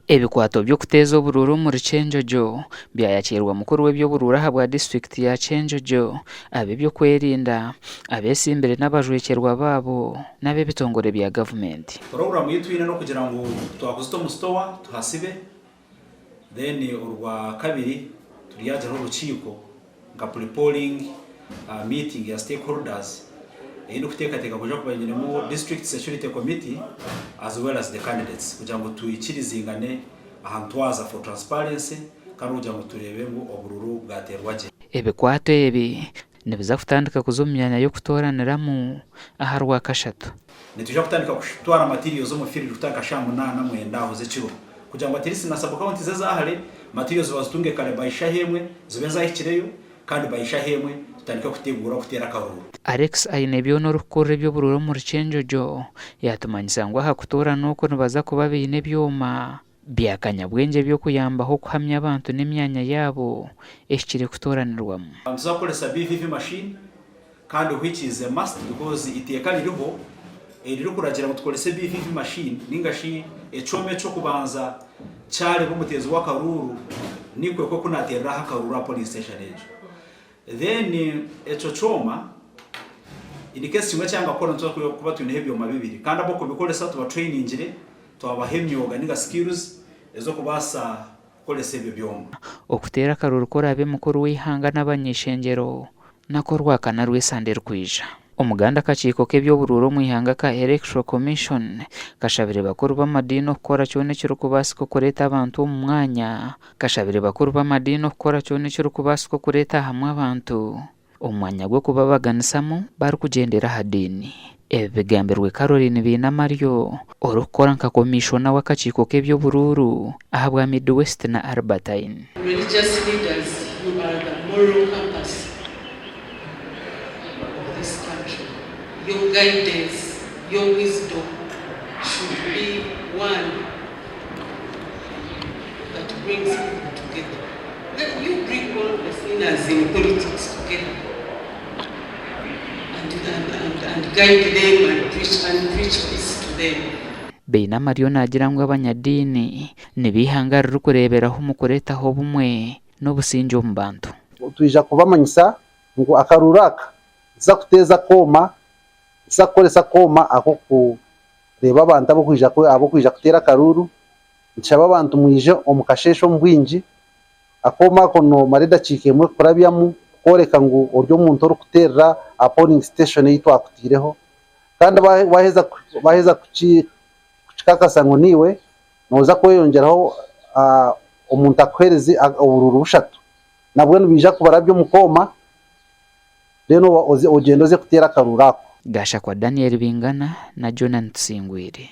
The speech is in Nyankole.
Ebikwato by'okuteeza oburuuru omuri Kyenjojo byayakiirwa mukuru w'eby'oburuuru ahabwa disiturikiti ya Kyenjojo, ab'eby'okwerinda, abeesimbire n'abajwekyerwa baabo n'ab'ebitongore bya gavumenti. Puroguraamu ei twine n'okugira ngu twakuzita omu sitowa tuhasibe then orwa kabiri turyagiraho orukiiko nka pre-polling meeting ya stakeholders ei ndikuteekateeka kwija kuba nyinemu district security committee as well as the candidates kugira ngu twikirizingane aha ntwaza for transparency kandi kugira ngu tureebe ngu obururu bwateerwa gye. Ebikwato ebi nibiza kutandika kuza omu myanya y'okutooraniramu aha Rwakashatu. Nitwija kutandika kutwara materials omu field kutandika shaaha munaana mwenda aho z'ekiro kugira ngu at least na sub counties eza hare materials bazitunge kare by shaaha emwe zibe zahikireyo kandi by shaaha emwe tutandike kuteguura kuteera akaruuru. Alex Ainebyona orikukurira eby'oburuuru omuri Kyenjojo yaatumanyisa ngu aha kutoorana oku nibaza kuba baine ebyoma bya kanyabwengye eby'okuyambaho kuhamya abantu n'emyanya yaabo ehikire kutooranirwamu. Nituza kukoresa BVV machine kandi which is a must because eiteeka ririho eririkuragira ngu tukorese BVV machine ninga shi ekyoma eky'okubanza kyareeba omuteezi w'akaruuru nikwe kwe ku nateereraho akaruuru aha polling station egyo. Then ekyo kyoma in case kimwe kyanga kukora nituza kuba twineho ebyoma bibiri kandi ab'okubikoresa tuba trainingire twabaha emyoga ninga skills ez'okubaasa kukoresa ebyo byoma. Okuteera akaruuru k'oraabe mukuru w'eihanga n'abany'eishengyero nakwo Orwakana rw'esande erikwija. Omuganda akakiiko k'eby'oburuuru omu ihanga aka Electoral Commission kashabire bakuru b'amadiini okukora kyona ekirikubaasika okureeta abantu omu mwanya Kashabire bakuru b'amadiini okukora kyona ekirikubaasika okureeta hamwe abantu omu mwanya gw'okubabaganisamu barikugyendera aha diini. Ebi bigambirwe Caroline Biinamaryo, orikukora nka komishona w'akakiiko k'eby'oburuuru ahabwa Midwest na Albertine. Religious leaders you are the moral compass of this country, your guidance, your wisdom should be one that brings people together. Then you bring all the sinners in politics together and, and, and, and guide them and preach, and preach peace to them. Baine amaryo naagira ngu abanyadiini nibo eihanga ririkureeberaho omu kureetaho obumwe n'obusingye omu bantu. Twija kubamanyisa ngu akaruuru aka nituza kuteeza akooma, nituza kukoresa akooma ak'oku Reeba abantu ab'okwija ab'okwija kuteera akaruuru. Nitushaba abantu mwije omu kasheeshe omu bwingi. Akooma ako noomara edakiika emwe kurabyamu kworeka ngu ori omuntu orikuteerera aha polling station ei twakutaireho. Kandi waaheza waaheza kukikakasa ngu niiwe, nooza kweyongyeraho omuntu akuheereze oburuuru bushatu. Nabwo nibaija kubarabya omu kooma reero ogyende oze kuteera akaruuru ako. Gashakwa Daniel Bingana na Jonan Tusingwire.